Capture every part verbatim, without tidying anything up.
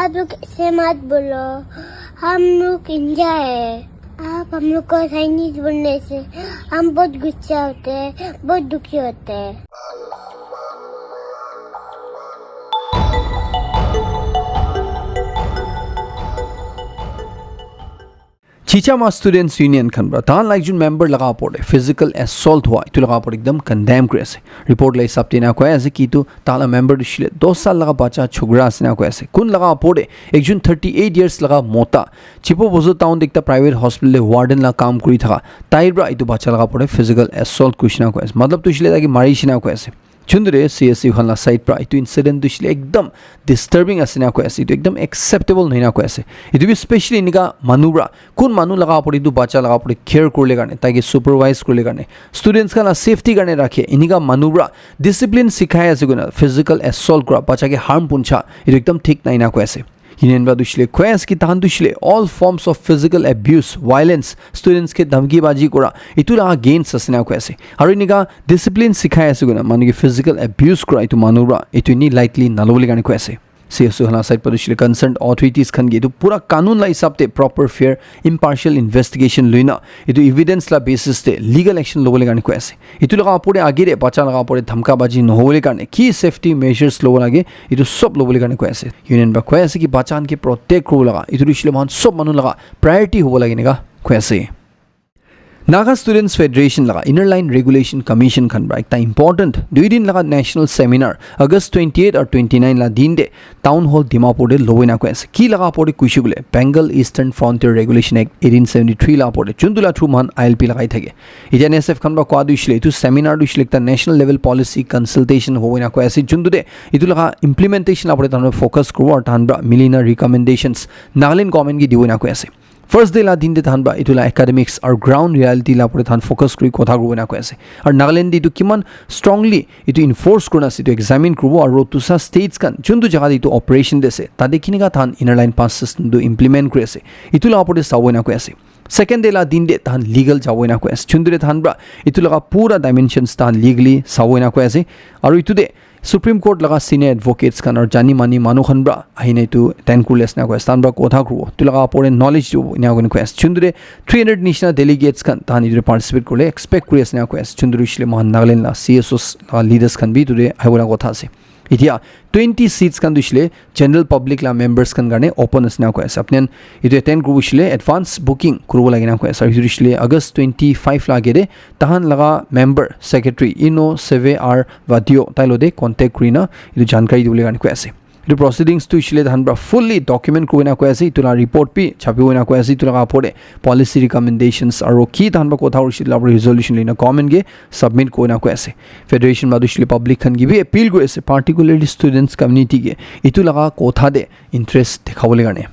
आप लोग ऐसे मत बोलो, हम लोग इंडिया है। आप हम लोग को चाइनीज बोलने से हम बहुत गुस्सा होते हैं, बहुत दुखी होते हैं। Chichama Students Union khan pra tahan la ekjon member laga opor te physical assault hua etu laga opor te ekdam condemn kuri ase. Report la hisab te ena koi ase ki etu tahan la member tu shile dos sal laga bacha chokra ase na koi ase. Kun laga opor te ekjon thirty eight years laga mota Chipo Bozo town te ekta private hospital te warden la kam kuri thaka tai pra etu bacha laga opor te physical assault kuri shina koi ase. Matlab tu shile tai ke mari shina koi ase. Chundure C S U khan la side pra etu incident tu shile ekdam disturbing ase na koi ase, etu ekdam acceptable nohoi na koi ase. Etu bi specially enika manu pra kun manu laga opor te etu bacha laga opor te care kurile karne, tai ke supervise kurile karne, students khan la safety karne rakhe, enika manu pra discipline sikhai ase koina physical assault kura, bacha ke harm puncha, etu ekdam thik nai na koi ase. Union pra tu shile koi ase ki tahan tu shile all forms of physical abuse, violence, students ke dhamki baji kura, etu laga against ase na koi ase. Aru enika discipline sikhai ase koina manu ke physical abuse kura etu manu pra etu ni lightly nalobole karne koi ase. C S U khan la side pra tu shile concerned authorities khan ke etu pura kanun la hisab te proper, fair, impartial investigation loina etu evidence la basis te legal action lobole karne koi ase. Etu laga opor te age te bacha laga opor te dhamka baji nohobole karne ki safety measures lobo lage, etu sob lobole karne koi ase. Union pra koi ase ki bacha khan ke protect kuribo laga etu tu shile moikhan sob manu laga priority hobo lage enika koi ase. Naga Students Federation laga Inner Line Regulation Commission khan pra ekta important dui din laga national seminar August twenty eight aru twenty nine la din te Town Hall Dimapur te lobo ena koi ase. Ki laga opor te kuishe koile Bengal Eastern Frontier Regulation Act eighteen seventy three la opor te, chuntu la through moikhan I L P lagai thake. Etia N S F khan pra koa tu shile, etu seminar tu shile ekta national level policy consultation hobo ena koi ase, chuntu te etu laga implementation la opor te tahan focus kuribo aru tahan pra milina recommendations Nagaland government ke dibo ena koi ase. First day la din te tahan pra etu la academics aru ground reality la opor te tahan focus kuri kotha kuribo ena koi ase. Aru Nagaland te etu kiman strongly etu enforce kurina ase, etu examine kuribo aru tusa states khan chuntu jaga te etu operation te ase, tate kinika tahan inner line pass system tu implement kuri ase, etu la opor te sabo ena koi ase. Second day la din te tahan legal jabo ena koi ase. Chuntu te tahan pra etu laga pura dimensions tahan legally sabo ena koi ase. Aru etu te Supreme Court laga senior advocates khan aru jani mani manu khan pra ahina etu attend kurle ase na koi ase, tahan pra kotha kuribo, etu laga opor te knowledge dibo ena koi ase. Chuntu te three hundred nishina delegates khan tahan etu te participate kurle expect kuri ase na koi ase. Chuntu te shile moikhan Nagaland la C S Os laga leaders khan bi etu te ahibo laga kotha ase. Etia twenty seats khan tu shile general public la members khan karne open ase na koi ase. Apni khan etu attend kuribo shile advance booking kuribo lage na koi ase. Aru etu shile August twenty five la age te tahan laga member secretary Ino Seve R Vadio tai lo te contact kurina etu jankari dibole karne koi ase. Etu proceedings tu shile tahan pra fully document kurina koi ase, etu la report bi chapibo ena koi ase, etu laga opor te policy recommendations aru ki tahan pra kotha hoise etu la opor te resolution loina government ke submit kurina koi ase. Federation pra tu shile public khan ke bi appeal kuri ase, particularly students community ke etu laga kotha te interest dekhabole karne.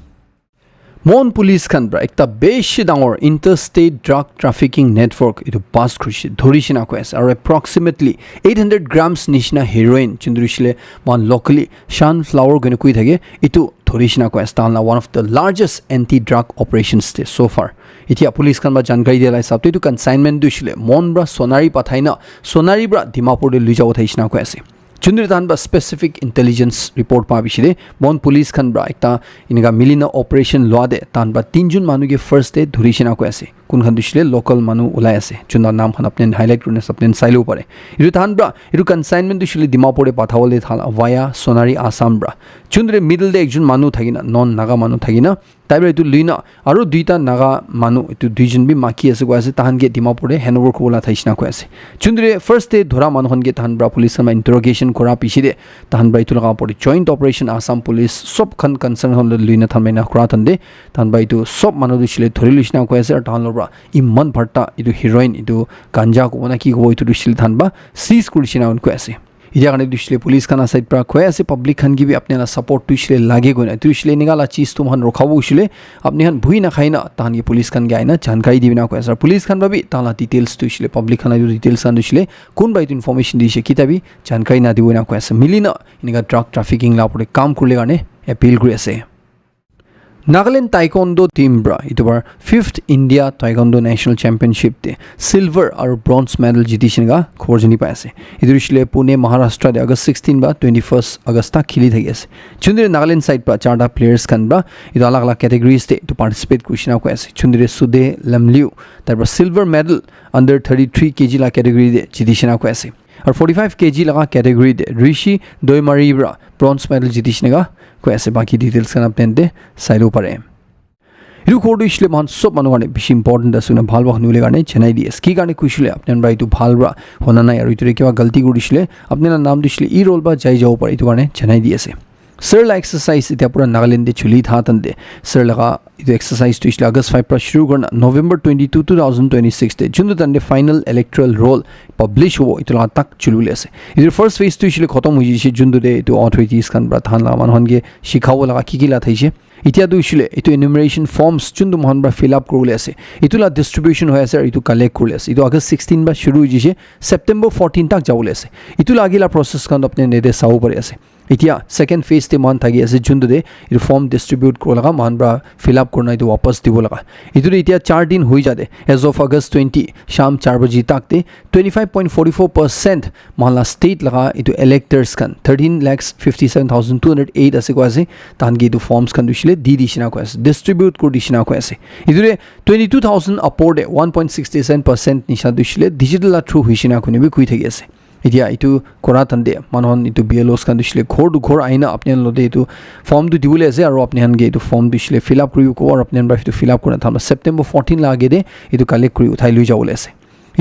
Mon police khan pra ekta beshi dangor interstate drug trafficking network etu bust kurishe, dhurishina koi ase. Aru approximately eight hundred grams nishina heroin, chuntu shile moikhan locally sunflower koina koi thake, etu dhurishina koi ase. Tahan la one of the largest anti drug operations te so far. Etia police khan pra jankari dia la hisab te etu consignment tu shile Mon pra Sonari pathai na, Sonari pra Dimapur te lui jabo thaishina koi ase. Chuntu te tahan pra specific intelligence report pa bishi te Mon police khan pra ekta enika milina operation lua te tahan pra tinjun manu ke first te dhurishina koi ase. Kun khan tu shile local manu ulai ase, chuntu naam khan apni khan highlight kurina apni khan sai lobo pare. Etu tahan pra etu consignment tu shile Dimapur te pathabole tahan la via Sonari Assam pra. Chuntu te middle te ekjon manu thakina, non Naga manu thakina, tai pra etu luina aru duita Naga manu, etu duijon bi maki ase koi ase, tahan ke Dimapur te handover kuribo la thaishina koi ase. Chuntu te first te dhura manu khan ke tahan pra police khan pra interrogation kura piche te tahan pra etu laga opor te joint operation Assam police sob khan concern khan luina tahan pra ena kura tahan te tahan pra etu sob manu tu shile dhuri luishina koi ase aru tahan lo pra iman bharta etu heroin, etu ganja kobo na ki kobo, etu tu shile tahan pra seize kuri shina koi ase. Etia karne tu shile police khan la side pra koi ase public khan ke bi apni khan la support tu shile lage koina, tu shile enika la cheez tu moikhan rokhabo shile apni khan bhui na khai na tahan ke police khan ke aina jankari dibi na koi ase. Aru police khan pra bi tahan la details tu shile public khan la etu details khan tu shile kunba etu information dishe kita bi jankari na dibo ena koi ase. Milina enika drug trafficking la opor te kam kuribole karne appeal kuri ase. Nagaland Taekwondo team pra etu bar fifth India Taekwondo National Championship te silver aru bronze medal jiti shina khobor jani pai ase. Etu hoishe le Pune, Maharashtra te August sixteen ba twenty-first August tak khili thaki ase. Chundre Nagaland side pra charta players khan pra etu alag alag categories te etu participate kuri shina koi ase. Chundre Sude Lamliu, tar pra silver medal under thirty-three K G la category te jiti shina koi ase. Aru forty-five K G laga category te Rishi Doimari pra bronze medal jiti shina koi ase. Baki details khan apni khan te sai lo pare. Etu khobor tu hoishe le moikhan sob manu karne bishi important ase koina bhal para huni bole karne janai di ase. Ki karne koishe le apni khan para etu bhal para huna nai aru etu te kiba galti kuri dishe le apni khan la naam tu hoishe le e roll para jai jabo pare etu karne janai di ase. Sir la exercise etia pura Nagaland te chuli tha tan te sir laga etu exercise tu hoishe le August five para shuru kurna November twenty-two, two thousand twenty-six te juntu tan te final electoral roll publish hobo etu laga tak chuli bole ase. Etu first phase tu hoishe le khotom hoi jai se juntu te etu authorities khan para than la manu khan ke shikhabo laga ki ki la thaishe. Etia tu hoishe le etu enumeration forms juntu moikhan para fill up kuribole ase, etu la distribution hoi ase aru etu collect kuribole ase. Etu August sixteen para shuru hoi jaise, September fourteen tak jabole ase. Etu la age la process khan tu apni khan yate sabo pari ase. Etia second phase te moikhan thaki ase juntu te etu form distribute kuribo laga moikhan para fill up kurina etu wapas dibo laga. Etu te etia char din hoi jate, as of August twenty sham char baji tak te twenty-five point forty-four percent moikhan la state laga etu electors khan thirteen lakhs fifty-seven thousand two hundred eight ase koi ase, tahan ke etu forms khan tu hoishe le di di shina koi ase, distribute kuri di shina koi ase. Etu te twenty-two thousand upor te one point six seven percent nisha tu hoishe le digital la through hoi shina koi na bi koi thaki ase. Etia etu kora tan te manu khan etu B L Os khan tu hoishe le ghor tu ghor ahina apni khan logote etu form tu dibole ase aru apni khan ke etu form tu hoishe le fill up kuri kobo aru apni khan para etu fill up kurina thakibo September fourteen la age te etu collect kuri uthai loi jabole ase.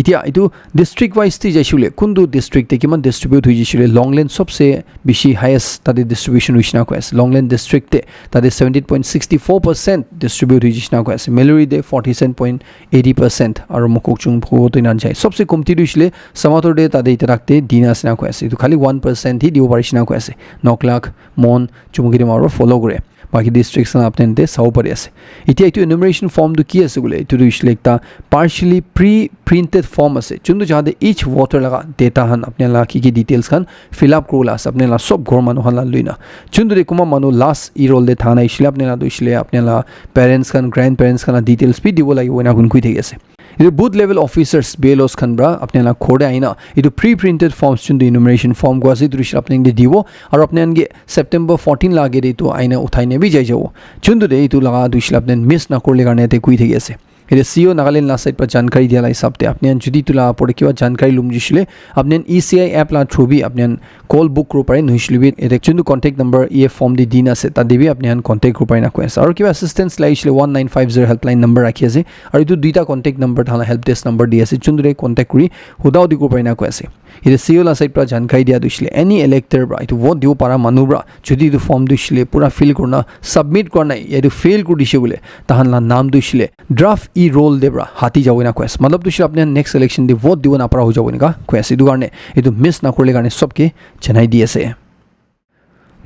Etia etu district wise te jaishe koile kuntu district te kiman distribute hoi jaishe koile Longland sobse bishi highest tate distribution hoi shina koi ase. Longland district te tate seventy eight point sixty four percent distribute hoi jaishe na koi ase. Meluri te forty seven point eighty percent aru Mokokchung, Phobo tu enan jai. Sobse komti tu hoishe le Samator te tate etia tak te dina ase na koi ase. Etu khali one percent hi dibo parishe na koi ase. Noklak, Mon, Chumukiri maro follow kure. Baki districts khan apni khan te sabo pari ase. Etia etu enumeration form tu ki ase koile, etu tu hoishe le ekta partially pre-printed form ase. Juntu jaga te each voter laga data khan apni khan la ki ki details khan fill up kuribole ase. Apni khan la sob ghor manu khan la loina. Juntu te kunba manu last e-roll te thaka nai hoishe le apni khan la tu hoishe le apni khan la parents khan, grandparents khan la details bi dibo lagibo ena koi thaki ase. Etu booth level officers, B L Os khan para apni khan la ghor te ahina etu pre-printed forms juntu enumeration form koi ase etu hoishe le apni khan ke dibo aru apni khan ke September fourteen la age te etu ahina uthai na bi jai jabo. Juntu te etu laga tu hoishe le apni khan miss na kurile karne yate koi thaki ase. Etu C E O Nagaland la side para jankari dia la hisab te apni khan jodi etu la upor te kiba jankari lom jaishe le apni khan E C I app la through bi apni khan call book kuribo pare, nohoishe le bi yate juntu contact number E F form te dina ase tate bi apni khan contact kuribo pare na koi ase. Aru kiba assistance lagishe le one nine five zero helpline number rakhi ase. Aru etu duita contact number thahan la help desk number di ase, juntu te contact kuri huda hudi kuribo pare na koi ase. Etu C E O la side para jankari dia tu hoishe le any elector para etu vote dibo para manu para jodi etu form tu hoishe le pura fill kurina submit kura nai ya etu fail kuri dishe koile tahan la naam tu hoishe le draft e-roll te para hati jabo ena koi ase. Matlab tu hoishe le apni khan next election te vote dibo na para hoi jabo eneka koi ase. Etu karne etu miss na kurile karne sob ke janai di ase.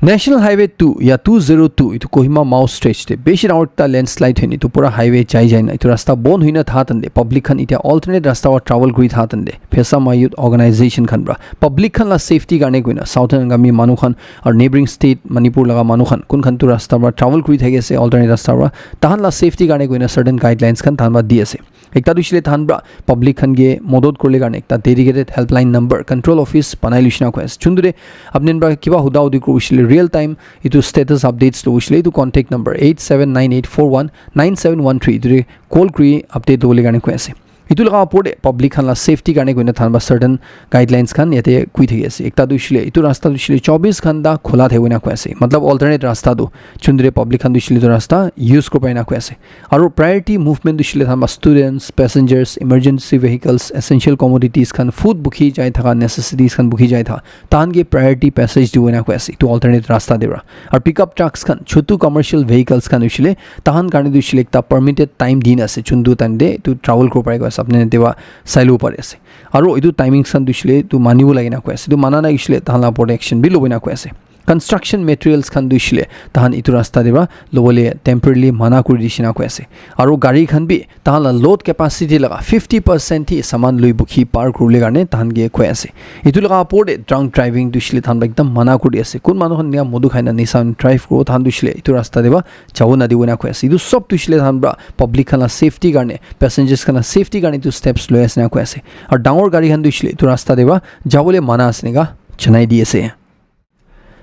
National Highway two ya two zero two etu Kohima Mao stretch te bishi dangor ekta landslide hoina etu pura highway jai jai na etu rasta bon hoina tha tan te public khan etia alternate rasta para travel kuri tha tan te Phesama Youth Organization khan para public khan la safety karne koina Southern Angami manu khan aru neighboring state Manipur laga manu khan kun khan tu rasta para travel kuri thaki ase alternate rasta para tahan la safety karne koina certain guidelines khan tahan para di ase. Ekta tu hoishe le tahan para public khan ke modot kurile karne ekta dedicated helpline number control office banai loishe na koi ase. Juntu te apni khan para kiba huda hudi kuribo hoishe le real time etu status updates lobo hoishe le etu contact number eight seven nine eight four one nine seven one three etu te call kuri update lobole karne koi ase. Etu laga upor te public khan la safety karne koina tahan para certain guidelines khan yate koi thaki ase. Ekta tu hoishe le etu rasta tu hoishe le chobis ghanta khula thakibo ena koi ase. Matlab alternate rasta tu juntu te public khan tu hoishe le etu rasta use kuribo ena koi ase. Aru priority movement tu hoishe le tahan para students, passengers, emergency vehicles, essential commodities khan, food bukhi jai thaka, necessities khan bukhi jai thaka, tahan ke priority passage dibo ena koi ase etu alternate rasta te para. Aru pickup trucks khan, chotu commercial vehicles khan hoishe le tahan karne tu hoishe le ekta permitted time dina ase juntu time te etu travel kuribo pare koi ase. Apni khan yate para sai lobo pari ase. Aru etu timings khan tu hoishe le etu manibo lage na koi ase. Etu mana nai hoishe le tahan la protection bi lobo ena koi ase. Construction materials khan tu hoishe le tahan etu rasta te para lobole temporarily mana kuri dishe na koi ase. Aru gari khan bi tahan la load capacity laga fifty percent hi saman lui bukhi par kuribole karne tahan ke koi ase. Etu laga opor te drunk driving tu hoishe le tahan para ekdam mana kuri ase. Kun manu khan enika modu khai na nisa drive kuribo tahan tu hoishe le etu rasta te para jabo nadibo ena koi ase. Etu sob tu hoishe le tahan para public khan la safety karne, passengers khan la safety karne etu steps loi ase ena koi ase. Aru dangor gari khan tu hoishe le etu rasta te para jabole mana ase enika janai di ase.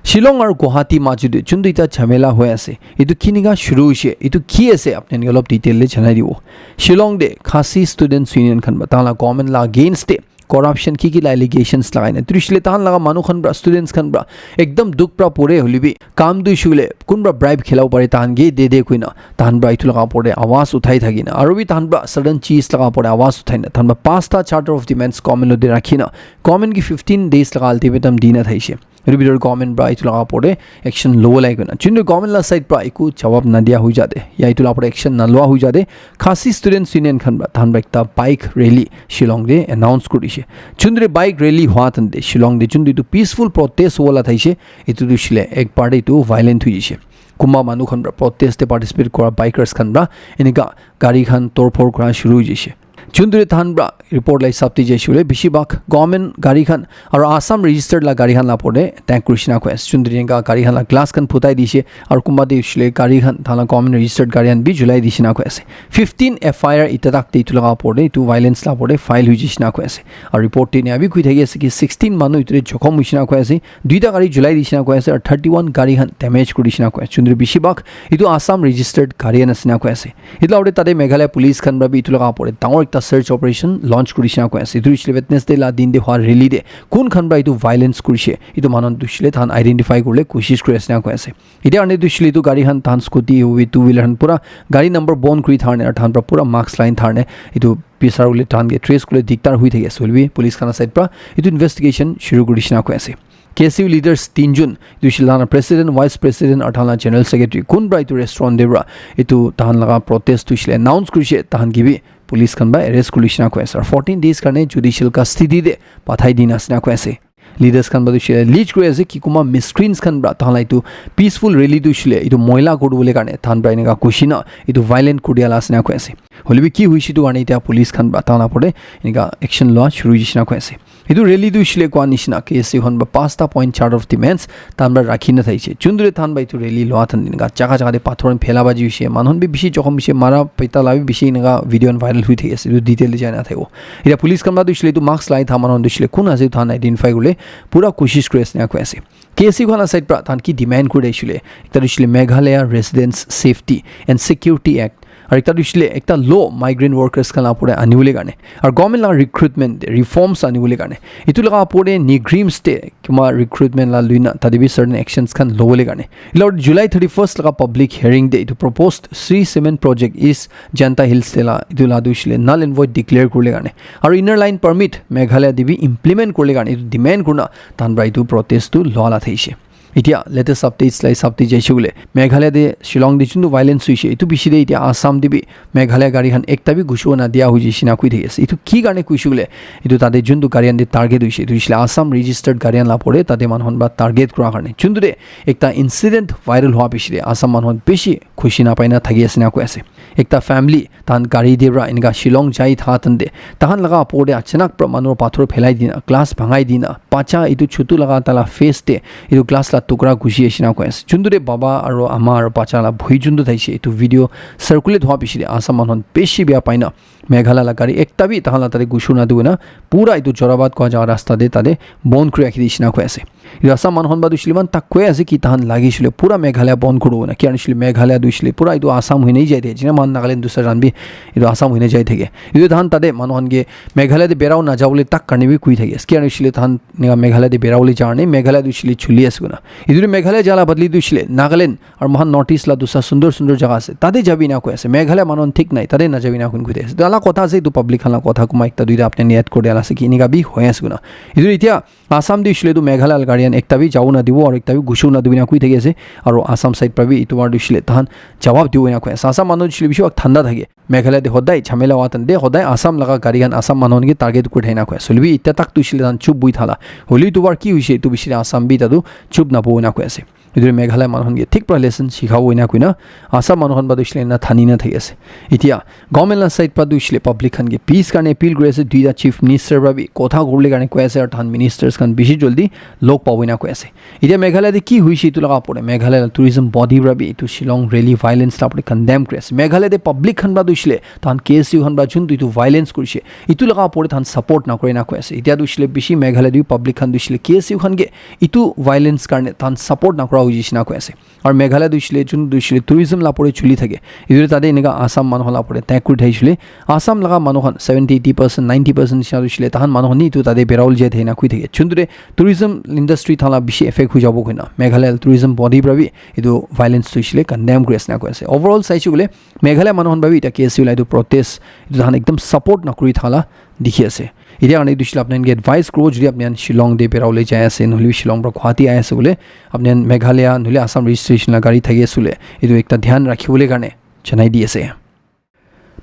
Shillong aru Guwahati majot te juntu eta jhamela hoi ase, etu kinika shuru hoise, etu ki ase, apni khan ke olop detail te janai dibo. Shillong te Khasi Students Union khan para tahan la government la against te corruption ki ki la allegations lagai na, etu hoishe le tahan laga manu khan para, students khan para ekdam dukh para pore hoile bi kam tu hoishe le kunba bribe khilabo pare, tahan ke de de koina tahan para etu laga opor te awaz uthai thaki na, aru bi tahan para certain cheez laga opor te awaz uthai na, tahan para pasta charter of demands government lo te rakhi na, government ke fifteen days laga ultimatum di na thaishe. Etu bhitor government para etu laga opor te action lobo lage koina. Juntu government la side para eku jawab nadia hoi jate, ya etu laga opor te action naloa hoi jate, Khasi Students Union khan para tahan para ekta bike rally Shillong te announce kuri dishe. Juntu te bike rally hua tan te Shillong te juntu etu peaceful protest hobo la thaishe, etu tu hoishe le ek part te etu violent hoi jishe. Kunba manu khan para protest te participate kura bikers khan para enika gari khan torphor kura shuru hoi jishe. Juntu te tahan para report la hisab te jaishe hoile bishi bhag government gari khan aru Assam registered la gari khan la opor te attack kurishe na koi ase. Juntu te enika gari khan la glass khan phutai dishe aru kunba te hoishe le gari khan tahan la government registered gari khan bi julai dishe na koi ase. Fifteen F I R eta tak te etu laga opor te, etu violence la opor te file hoi jishe na koi ase. Aru report te enika bi koi thaki ase ki sixteen manu etu te jokhom hoishe na koi ase. Duita gari julai dishe na koi ase aru thirty one gari khan damage kuri dishe na koi ase. Juntu te bishi bhag etu Assam registered gari khan ase na koi ase. Etu la opor te tate Meghalaya police khan para bi etu laga opor te dangor ekta search operation launch kuri dishe na koi ase. Etu hoishe le Wednesday la din te hua rally te kun khan para etu violence kurishe, etu manu tu hoishe le tahan identify kuribole koshish kuri ase na koi ase. Etia karne tu hoishe le etu gari khan tahan scooty hobi two wheeler khan pura gari number bon kuri tharne aru tahan para pura mask lagai tharne etu bisar bole tahan ke trace kuribole diktar hoi thaki ase. Hoile bi police khan la side para etu investigation shuru kuri dishe na koi ase. K S U leaders tinjon, etu hoishe le tahan la president, vice president aru tahan la general secretary, kun para etu restaurant te para etu tahan laga protest tu hoishe le announce kurishe, tahan ke bi police khan para arrest kuri dishe na koi ase. Aru fourteen days karne judicial custody te pathai dina ase na koi ase. Leaders khan para tu hoishe le allege kuri ase ki kunba miscreants khan para tahan la etu peaceful rally tu hoishe le etu moila kuri bole karne tahan para enika kushi na etu violent kuri dia la ase na koi ase. Hoile bi ki hoishe etu karne etia police khan para tahan la opor te enika action loa shuru hoi jishe na koi ase. Etu rally tu hoishe le koa nishina K S U khan para pasta point charter of demands tahan para rakhi na thaishe. Juntu te tahan para etu rally loa tan din ka jaga jaga te pathor khan phela baji hoishe, manu khan bi bishi jokhom hoishe, mara pita la bi bishi enika video khan viral hoi thaki ase. Etu detail te jai na thakibo. Etia police khan para tu hoishe le etu mask lagai tha manu khan tu hoishe le kun ase tahan identify kuribole pura koshish kuri ase na koi ase. K S U khan la side para tahan ki demand kuri hoishe le, ekta tu hoishe le Meghalaya Residents Safety and Security Act, aru ekta tu hoishe le ekta law migrant workers khan la opor te anibole karne, aru government la recruitment reforms anibole karne, etu laga opor te NEIGRIHMS te kunba recruitment la lui na tate bi certain actions khan lobole karne. Etu la July thirty first laga public hearing te etu proposed Shree Cement project East Jaintia Hills te la etu la tu hoishe le null and void declare kuribole karne aru inner line permit Meghalaya te bi implement kuribole karne etu demand kurina tahan para etu protest tu loa la thaishe. Etia latest updates la hisab te jaishe koile Meghalaya te Shillong te juntu violence hoishe, etu bishi te etia Assam te bi Meghalaya gari khan ekta bi ghusi bo nadia hoi jishe na koi thaki ase. Etu ki karne koishe koile etu tate juntu gari khan te target hoishe, etu hoishe le Assam registered gari khan la opor te tate manu khan para target kura karne. Juntu te ekta incident viral hua bishi te Assam manu khan bishi khushi na pai na thaki ase na koi ase. Ekta family tahan gari te para enika Shillong jai tha tan te tahan laga opor te achanak para manu para pathor phelai dina, glass bhangai dina, bacha etu chutu laga taila face te etu glass la tukra ghusi ase na koi ase. Juntu te baba aru ama aru bacha la bhoi juntu thaishe, etu video circulate hua bishi te Assam manu khan bishi bia pai na Meghalaya la gari ekta bi tahan la tate ghusi nadu na pura etu Jorabat kua jaga rasta te tate bon kuri rakhi dishe na koi ase. Etu Assam manu khan para tu hoishe le iman tak koi ase ki tahan lage hoishe le pura Meghalaya bon kuri bo na. Kiya hoishe le Meghalaya tu hoishe le pura etu Assam hoi na jai thake. Jina man Nagaland dusra jan bi etu Assam hoi na jai thake. Etu tahan tate manu khan ke Meghalaya te berabo najabole tak karne bi koi thaki ase. Kiya hoishe le tahan enika Meghalaya te berabole ja karne Meghalaya tu hoishe le chuli ase koina. Etu tu Meghalaya ja la badli tu hoishe le Nagaland aru moikhan North East la dusra sundor sundor jaga ase. Tate jabi ena koi ase. Meghalaya manu khan thik nai. Tate najabi ena koi koi thaki ase. Etu alak kotha ase, etu public khan la kotha kunba ekta duita apni khan yaad kuri dia la ase ki enika bi hoi ase koina. Etu etia Assam te hoishe le tu Meghalaya la gari khan ekta bi jabo nadibo aru ekta bi ghusi nadibo ena koi thaki ase. Aru Assam side para bi etu para tu hoishe le tahan jawab dibo ena koi ase. Assam manu hoishe le Shok thanda thake. Meghalaya te hodai jhamela wa tande hodai Assam laga gari khan Assam manu khan ke target kuri thaina koi ase. Hoilebi itya tak tu shile tan chup bui thala. Hoilebi tu bar ki hoise tu bishire Assam bi ta tu chup na bo na koi ase. Etu Meghalaya manu khan ke thik pra lesson shikha bo ina kuina Assam manu khan ba tu shile na thani na thaki ase. Itya government la side pra tu shile public khan ke peace karne appeal kuri ase. Duita chief minister pra bi kotha kurle karne koi ase aru than ministers khan bishi joldi log pabo ina koi ase. Itya Meghalaya te ki hoise etu laga pore Meghalaya la tourism body pra bi etu Shillong rally violence la pore condemn kuri ase. Meghalaya te public khan pra tu shile tan K S U khan pra jun tu etu violence kurise etu laga pore tan support na kore na koi ase. Itya tu shile bishi Meghalaya te public khan tu shile K S U khan ke etu violence karne tan support na kora hoise na koi ase. Aru Meghalaya tu shile jun tu shile tourism la pore chuli thake. Etu tate eneka Assam manu la pore attack kuri thai shile Assam laga manu khan seventy eighty percent ninety percent shina tu shile tahan manu khan ni tu tate beraul jai thai na kui thake. Chun tu tourism industry thala bishi effect hui jabo koina Meghalaya tourism body pra bi etu violence tu shile condemn kuri ase na koi ase. Overall saishe koile Meghalaya manu khan pra bi eta K S U la etu protest etu tahan ekdam support na kuri thala dikhi ase. Etia karne etu shile apni khan ke advice kuribo jodi apni khan Shillong te beraule jai ase nohole Shillong pra Guwahati ahi ase koile apni khan Meghalaya nohole Assam registration la gari thaki ase koile etu ekta dhyan rakhibole karne janai di ase.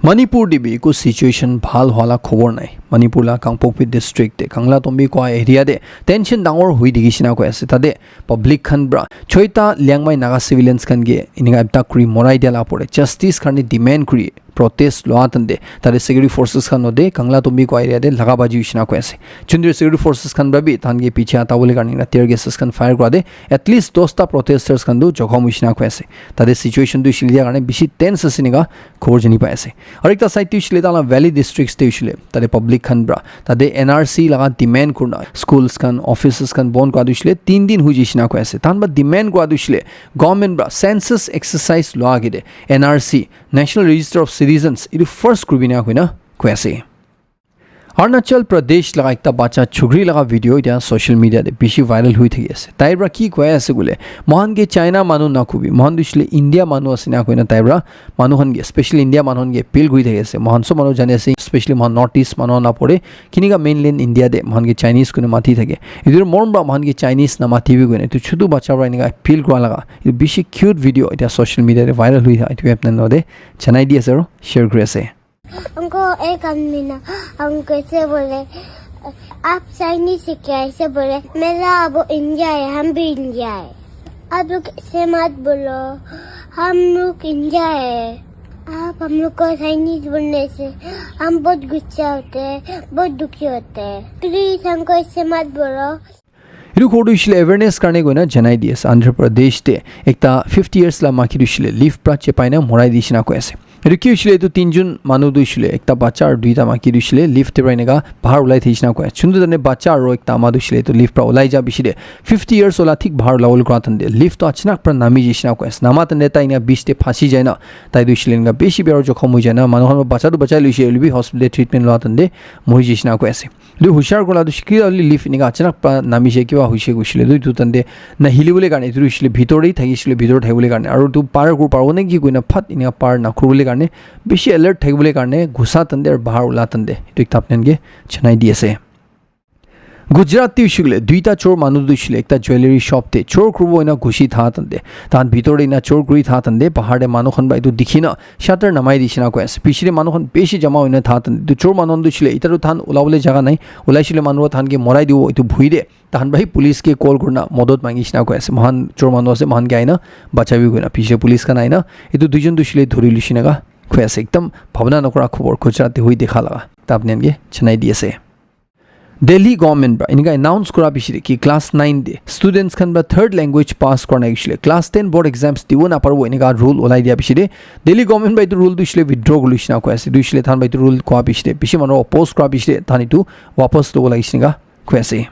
Manipur te bi eku situation bhal hwala khobor nai. Manipur la Kangpokpi district te Kangla Tombi koi area te tension dangor hui dikhi shina koi ase. Tate public khan pra choita Liangmai Naga civilians khan ke enika attack kuri morai dia la pore justice karne demand kuri protest loa tande tate security forces khan ode Kangla Tombi koi area te laga baji hui shina koi ase. Chundri security forces khan pra bi tan ke piche ata bole karne tear gases khan fire kora de at least dosta protesters khan tu jokhom hui shina koi ase. Tate situation tu shile dia karne bishi tense ase enika khobor jani pai ase. Aru ekta side te hoishile tahan la valley districts te hoishile tate public khan pra tate N R C laga demand kurna schools khan offices khan bon kura tu hoishile tin din hui jai shina koi ase. Tahan pra demand kura tu hoishile government pra census exercise loa age te N R C National Register of Citizens etu first kuribi na koina koi ase. Arunachal Pradesh laga ekta bacha chukri laga video etia social media te bishi viral hui thaki ase. Tai pra ki koi ase koile, mohan ke China manu na kobi, mohan tu hoishile India manu ase na koina tai pra manu khan ke, specially India manu khan ke appeal kuri thaki ase. Mohan sob manu jani ase, specially mohan North East manu khan la pore kinika mainland India te mohan ke Chinese koina mati thake. Etu mon pra mohan ke Chinese na mati bi koina etu chutu bacha pra enika appeal kura laga etu bishi cute video etia social media te viral hui thaka etu apni khan te janai di ase aru share kuri ase. हमको एक आदमी ना हमको ऐसे बोले, "आप चाइनीज से क्या?" ऐसे बोले, "मेरा वो इंडिया है, हम भी इंडिया है। आप लोग ऐसे मत बोलो, हम लोग इंडिया है। आप हम लोग को चाइनीज बोलने से हम बहुत गुस्सा होते हैं, बहुत दुखी होते हैं। प्लीज हमको ऐसे मत बोलो।" Etu khobor tu hoishile awareness karne koina janai di ase. Andhra Pradesh te ekta fifty years la maki tu hoishile lift pra chepai na morai di shina koi ase. Etu ki hoishile etu tinjun manu tu hoishile ekta bacha aru duita maki tu hoishile lift te pra enika bahar ulai thaki shina koi ase. Chuntu tane bacha aru ekta ama tu hoishile etu lift pra ulai ja bishi de fifty years ola thik bahar ulabole kura tande lift tu achanak pra nami jai shina koi ase. Nama tande tai enika bish te phasi jai na tai tu hoishile enika bishi biya aru jokhom hui jai na manu khan pra bacha tu bachai loise hoile bi hospital te treatment loa tande mori jai shina koi ase. Etu hushar kura tu shikila hoile lift enika achanak pra nami se kiba hoise koishile tu etu tande na hili bole karne etu hoishile bhitor te thaki shile bhitor thaki bole karne aru tu par kuri paribo na ki koina phat enika par na kuri bole karne bishi alert thaki bole karne ghusa tande aru bahar ula tande etu ekta apni khan ke janai di ase. Gujarat te hoishile duita chor manu tu hoishile ekta jewellery shop te chor kuribo ena ghusi tha tande tahan bhitor te ena chor kuri tha tande bahar te manu khan pra etu dikhi na shutter namai di shina koi ase. Piche te manu khan bishi jama hoina tha tande etu chor manu khan tu hoishile eta tu tahan ulabole jaga nai, ulai shile manu tahan ke morai dibo etu bhui de tahan pra hi police ke call kurina modot mangi shina koi ase. Mohan chor manu ase, mohan ke aina bachabi koina piche police khan aina etu duijon tu hoishile dhuri lushi naga koi ase. Ekdam bhabna nokora khobor Gujarat te hui dekha laga ta apni khan ke janai di ase. Delhi government pra enika announce kura piche de ki class nine de students khan pra third language pass kura nai hoishile class ten board exams dibo na paribo enika rule ulai dia piche de Delhi government pra etu rule tu hoishile withdraw kuri lushi na koi ase. Tu hoishile tahan pra etu rule kua piche de bishi manu oppose kura piche de tahan etu wapas lobo lagise enika koi ase.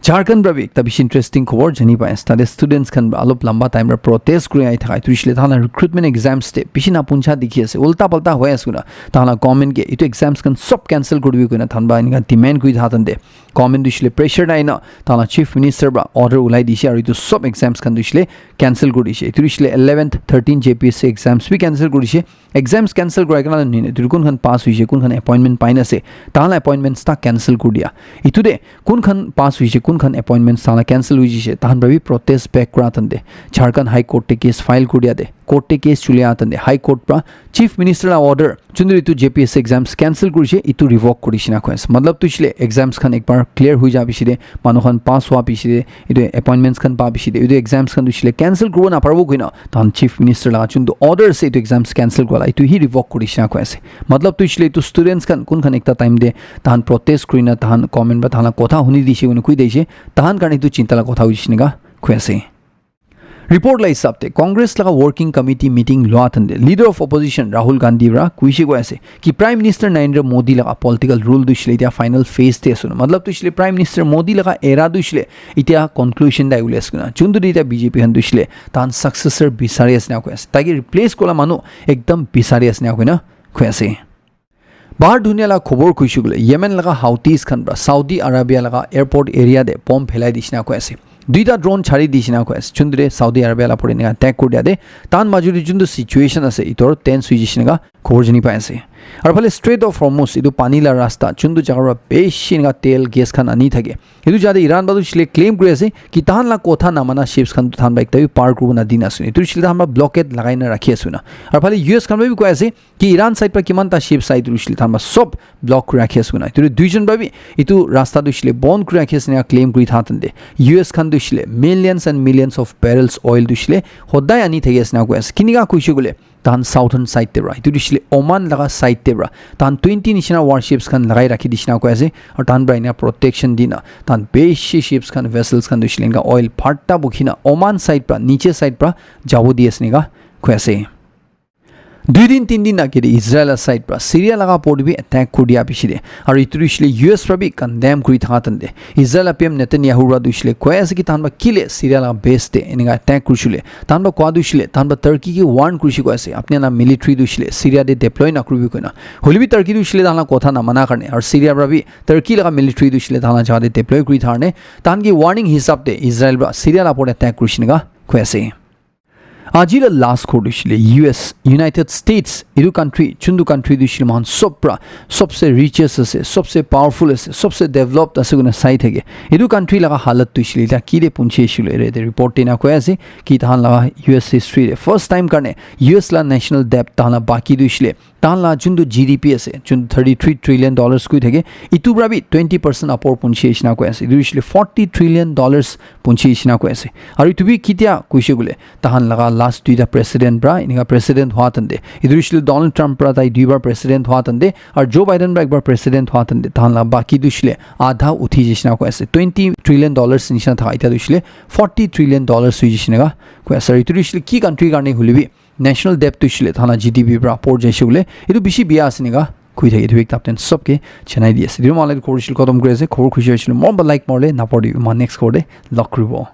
Jharkhand pra bi ekta bishi interesting khobor jani pai ase. Tate students khan pra alop lamba time pra protest kuri ahi thaka etu hoishile tahan la recruitment exams te bishi napuncha dikhi ase, ulta palta hoi ase koina tahan la government ke etu exams khan sob cancel kuri dibi koina tahan pra enika demand kuri tha tande government tu hoishile pressure nai na tahan la chief minister pra order ulai dise aru etu sob exams khan tu hoishile cancel kuri dise. Etu hoishile eleventh, thirteen J P S C exams bi cancel kuri dise. Exams cancel kurai kena nini etu kun khan pass hoise, kun khan appointment pai na ase, tahan la appointments ta cancel kuri dia. Etu de kun khan pass hoise, kun khan appointments tahan la cancel hoise, tahan pra bi protest back kura tande Jharkhand High Court te case file kuri dia de court te case chuli atan de High Court pra Chief Minister la order chundri tu J P S C exams cancel kurishe itu revoke kurishe na koi ase. Matlab tu shile exams khan ekbar clear hui ja bishi de manu khan pass hua bishi de itu appointments khan pa bishi de itu exams khan tu shile cancel kuribo na paribo koina tahan Chief Minister la chundu order ase itu exams cancel kura la itu hi revoke kurishe na koi ase. Matlab tu shile itu students khan kun khan ekta time de tahan protest kurina tahan comment ba tahan la kotha huni dishe koina kui dishe tahan karne itu chinta la kotha hui dishe na koi ase. Report la hisab te Congress laga working committee meeting lua thande leader of opposition Rahul Gandhi pra kuishe koi ase ki Prime Minister Narendra Modi laga political rule du shile dia final phase te asu matlab tu shile Prime Minister Modi laga era du shile itia conclusion dai ule asu na chundu dia B J P han du shile tan successor bisari ase na koi ase taki replace kola manu ekdam bisari ase na koi na koi ase. Bahar dunia la khobor kuishe koile Yemen laga Houthis khan pra Saudi Arabia laga airport area de bomb phelai dishina koi ase. Duita drone chari dishina koi ase. Chundre Saudi Arabia la pore nika attack kuri dia de. Tan majuri chundu situation ase itor tense hui jishina ka khobor jani pai ase. Aru phale Strait of Hormuz itu pani la rasta chundu jaga pra beshi nika tel gas khan ani thake. Itu jade Iran badu shile claim kuri ase ki tahan la kotha namana ships khan tahan ba ekta bi par kuribo na dina ase. Itu shile tahan ba blockade lagai na rakhi ase na. Aru phale U S khan bi koi ase ki Iran side pra kiman ta ships ai itu shile tahan ba sob block kuri rakhi ase na. Itu duijon pra bi itu rasta tu shile bon kuri rakhi ase na claim kuri tha tande. U S khan tu shile millions and millions of barrels oil tu shile hodai ani thaki ase na koi ase. Kinika kuishe koile tahan southern side te pra itu dishile Oman laga side te pra tahan twenty nishina warships khan lagai rakhi dishina koi ase aru tahan pra ina protection dina tahan beshi ships khan vessels khan dishile inka oil phatta bukhina Oman side pra niche side pra jabo di ase nika koi ase. Dui din tin din age de Israel la side pra Syria laga port bi attack kuri dia bishi de aru itu dishile U S pra bi condemn kuri thaka tande Israel la P M Netanyahu pra dishile koi ase ki tahan ba kile Syria laga base te enika attack kurishile tahan ba kua dishile tahan ba Turkey ki warn kurishe koi ase apni la military dishile Syria de deploy na kuribi koina. Holi bi Turkey dishile tahan la kotha na mana karne aru Syria pra bi Turkey laga military dishile tahan la jaga de deploy kuri tharne tahan ki warning hisab de Israel pra Syria la port attack kurishe nika koi ase. Aji la last khobor dishile U S United States itu country chundu country dishile mahan sob pra sobse richest ase, sobse powerful ase, sobse developed ase koina sai thake. Itu country laga halat tu shile ta ki de punche shile re de report te na koi ase ki tahan laga U S history de first time karne U S la national debt tahan la baki tu shile tahan la juntu G D P ase juntu thirty three trillion dollars koi thake itu pra bi twenty percent apor punche shina koi ase itu shile forty trillion dollars punche shina koi ase. Aru itu bi kitia kuishe koile tahan laga last duita president pra enika president hua tande itu shile Donald Trump pra tai duibar president hua tande aru Joe Biden pra ekbar president hua tande tahan la baki tu shile adha uthi jishina koi ase twenty trillion dollars nishina thaka ita tu shile forty trillion dollars hui jishina koi ase aru itu shile ki country karne huli bi national debt tu shile tahan la G D P pra por jaishe koile itu bishi bia ase nika koi thake itu ekta ten sob ke chenai di ase itu mala khobor shile khatam kuri ase khobor khushi hoishile mon ba like morle napor di ma next khobor de log kuribo.